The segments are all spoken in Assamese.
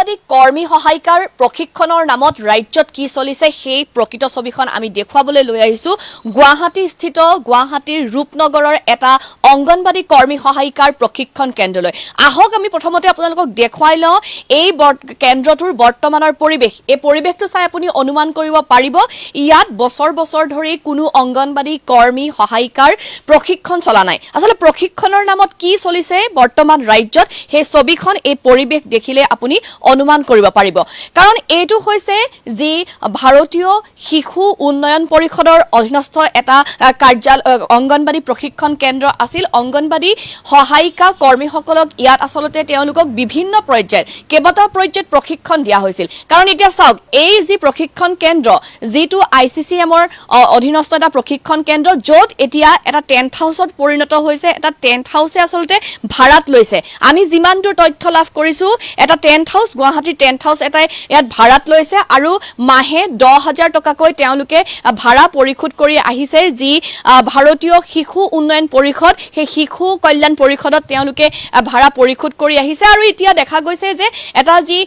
অংগনবাড়ী কৰ্মী সহায়িকাৰ প্ৰশিক্ষণৰ নামত ৰাজ্যত কি চলিছে, সেই প্ৰকৃত ছবিখন আমি দেখুৱাবলৈ লৈ আহিছো। গুৱাহাটীস্থিত গুৱাহাটীৰ ৰূপনগৰৰ এটা অংগনবাড়ী কৰ্মী সহায়িকাৰ প্ৰশিক্ষণ কেন্দ্ৰলৈ আহক। আমি প্ৰথমতে আপোনালোকক দেখুৱাই লওঁ এই কেন্দ্ৰটোৰ বৰ্তমানৰ পৰিৱেশ। এই পৰিৱেশটো চাই আপুনি অনুমান কৰিব পাৰিব, ইয়াত বছৰ বছৰ ধৰি কোনো অংগনবাড়ী কৰ্মী সহায়িকাৰ প্ৰশিক্ষণ চলা নাই। আচলতে প্ৰশিক্ষণৰ নামত কি চলিছে বৰ্তমান ৰাজ্যত, সেই ছবিখন, এই পৰিৱেশ দেখিলে আপুনি অনুমান কৰিব পাৰিব। কাৰণ এইটো হৈছে যি ভাৰতীয় শিশু উন্নয়ন পৰিষদৰ অধীনস্থ এটা কাৰ্যালয়, অংগনবাড়ী প্ৰশিক্ষণ কেন্দ্ৰ আছিল। অংগনবাড়ী সহায়িকা কৰ্মীসকলক ইয়াত আচলতে তেওঁলোকক বিভিন্ন পৰ্যায়ত, কেইবাটাও পৰ্যায়ত প্ৰশিক্ষণ দিয়া হৈছিল। কাৰণ এতিয়া চাওক, এই যি প্ৰশিক্ষণ কেন্দ্ৰ, যিটো আইচিচিএমৰ অধীনস্থ এটা প্ৰশিক্ষণ কেন্দ্ৰ, য'ত এতিয়া এটা টেণ্ট হাউচত পৰিণত হৈছে। এটা টেণ্ট হাউচে আচলতে ভাড়াত লৈছে। আমি যিমান দূৰ তথ্য লাভ কৰিছো, এটা টেণ্ট হাউচ, গুৱাহাটীৰ টেণ্ট হাউচ এটাই ইয়াত ভাড়াত লৈছে আৰু মাহে 10,000 টকাকৈ তেওঁলোকে ভাড়া পৰিশোধ কৰি আহিছে। যি ভাৰতীয় শিশু উন্নয়ন পৰিষদ, সেই শিশু কল্যাণ পৰিষদত তেওঁলোকে ভাড়া পৰিশোধ কৰি আহিছে। আৰু এতিয়া দেখা গৈছে যে এটা যি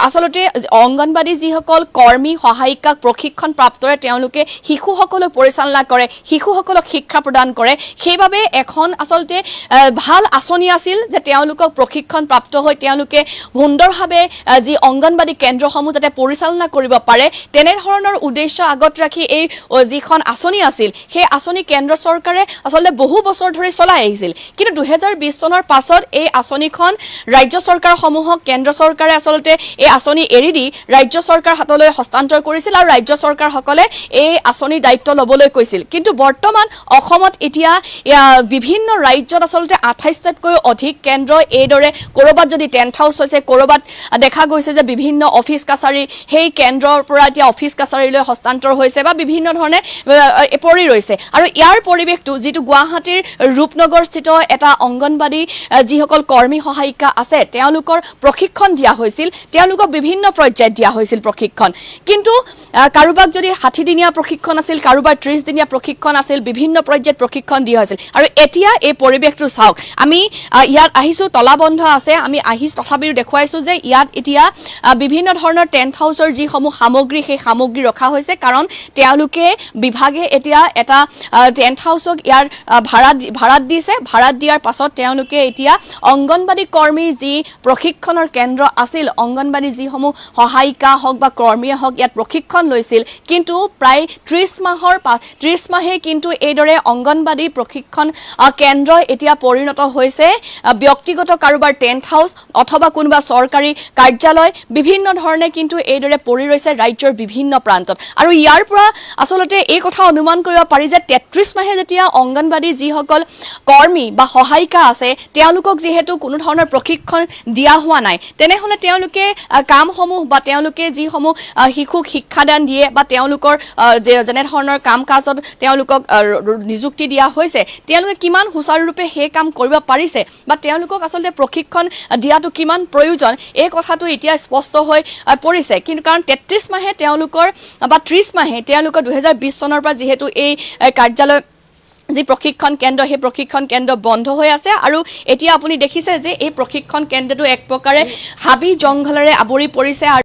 আচলতে অংগনবাড়ী যিসকল কৰ্মী সহায়িকাক প্ৰশিক্ষণ প্ৰাপ্তৰে তেওঁলোকে শিশুসকলক পৰিচালনা কৰে, শিশুসকলক শিক্ষা প্ৰদান কৰে, সেইবাবে এখন আচলতে ভাল আঁচনি আছিল যে তেওঁলোকক প্ৰশিক্ষণ প্ৰাপ্ত হৈ তেওঁলোকে সুন্দৰভাৱে যি অংগনবাড়ী কেন্দ্ৰসমূহ যাতে পৰিচালনা কৰিব পাৰে, তেনেধৰণৰ উদ্দেশ্য আগত ৰাখি এই যিখন আঁচনি আছিল, সেই আঁচনি কেন্দ্ৰ চৰকাৰে আচলতে বহু বছৰ ধৰি চলাই আহিছিল। কিন্তু 2020 চনৰ পাছত এই আঁচনিখন ৰাজ্য চৰকাৰসমূহক কেন্দ্ৰ চৰকাৰে আচলতে এই আঁচনি এৰি দি ৰাজ্য চৰকাৰ হাতলৈ হস্তান্তৰ কৰিছিল আৰু ৰাজ্য চৰকাৰসকলে এই আঁচনিৰ দায়িত্ব ল'বলৈ কৈছিল। কিন্তু বৰ্তমান অসমত এতিয়া বিভিন্ন ৰাজ্যত আচলতে 28টাতকৈ অধিক কেন্দ্ৰ এইদৰে ক'ৰবাত যদি টেণ্ট হাউচ হৈছে, ক'ৰবাত দেখা গৈছে যে বিভিন্ন অফিচ কাছাৰী সেই কেন্দ্ৰৰ পৰা এতিয়া অফিচ কাছাৰীলৈ হস্তান্তৰ হৈছে বা বিভিন্ন ধৰণে পৰি ৰৈছে। আৰু ইয়াৰ পৰিৱেশটো, যিটো গুৱাহাটীৰ ৰূপনগৰস্থিত এটা অংগনবাড়ী যিসকল কৰ্মী সহায়িকা আছে, তেওঁলোকৰ প্ৰশিক্ষণ দিয়া হৈছিল, তেওঁলোকক বিভিন্ন পৰ্যায়ত দিয়া হৈছিল প্ৰশিক্ষণ। কিন্তু কাৰোবাক যদি 60 দিনীয়া প্ৰশিক্ষণ আছিল, কাৰোবাৰ 30 দিনীয়া প্ৰশিক্ষণ আছিল, বিভিন্ন পৰ্যায়ত প্ৰশিক্ষণ দিয়া হৈছিল। আৰু এতিয়া এই পৰিৱেশটো চাওক। আমি ইয়াত আহিছোঁ, তলাবন্ধ আছে, আমি আহিছোঁ, তথাপিও দেখুৱাইছোঁ যে ইয়াত এতিয়া বিভিন্ন ধৰণৰ টেণ্ট হাউচৰ যিসমূহ সামগ্ৰী, সেই সামগ্ৰী ৰখা হৈছে। কাৰণ তেওঁলোকে বিভাগে এতিয়া এটা টেণ্ট হাউচক ইয়াৰ ভাড়াত দিছে। ভাড়াত দিয়াৰ পাছত তেওঁলোকে এতিয়া অংগনবাড়ী কৰ্মীৰ যি প্ৰশিক্ষণৰ কেন্দ্ৰ আছিল, অংগনবাড়ী যিসমূহ সহায়িকা হওক বা কৰ্মীয়ে হওক ইয়াত প্ৰশিক্ষণ লৈছিল, কিন্তু প্ৰায় 30 মাহে কিন্তু এইদৰে অংগনবাড়ী প্ৰশিক্ষণ কেন্দ্ৰ এতিয়া পৰিণত হৈছে ব্যক্তিগত কাৰোবাৰ টেণ্ট হাউচ অথবা কোনোবা চৰকাৰী কাৰ্যালয়, বিভিন্ন ধৰণে কিন্তু এইদৰে পৰি ৰৈছে ৰাজ্যৰ বিভিন্ন প্ৰান্তত। আৰু ইয়াৰ পৰা আচলতে এই কথা অনুমান কৰিব পাৰি যে 33 মাহে যেতিয়া অংগনবাড়ী যিসকল কৰ্মী বা সহায়িকা আছে, তেওঁলোকক যিহেতু কোনো ধৰণৰ প্ৰশিক্ষণ দিয়া হোৱা নাই, তেনেহ'লে তেওঁলোকে কামসমূহ বা তেওঁলোকে যিসমূহ শিশুক শিক্ষাদান দিয়ে বা তেওঁলোকৰ যেনেধৰণৰ কাম কাজত তেওঁলোকক নিযুক্তি দিয়া হৈছে, তেওঁলোকে কিমান সুচাৰুৰূপে সেই কাম কৰিব পাৰিছে বা তেওঁলোকক আচলতে প্ৰশিক্ষণ দিয়াটো কিমান প্ৰয়োজন, এই কথাটো এতিয়া স্পষ্ট হৈ পৰিছে। কিন্তু কাৰণ 33 মাহে তেওঁলোকৰ বা 30 মাহে তেওঁলোকৰ 2020 চনৰ পৰা যিহেতু এই কাৰ্যালয়, যি প্ৰশিক্ষণ কেন্দ্ৰ, সেই প্ৰশিক্ষণ কেন্দ্ৰ বন্ধ হৈ আছে। আৰু এতিয়া আপুনি দেখিছে যে এই প্ৰশিক্ষণ কেন্দ্ৰটো এক প্ৰকাৰে হাবি জংঘলেৰে আৱৰি পৰিছে আৰু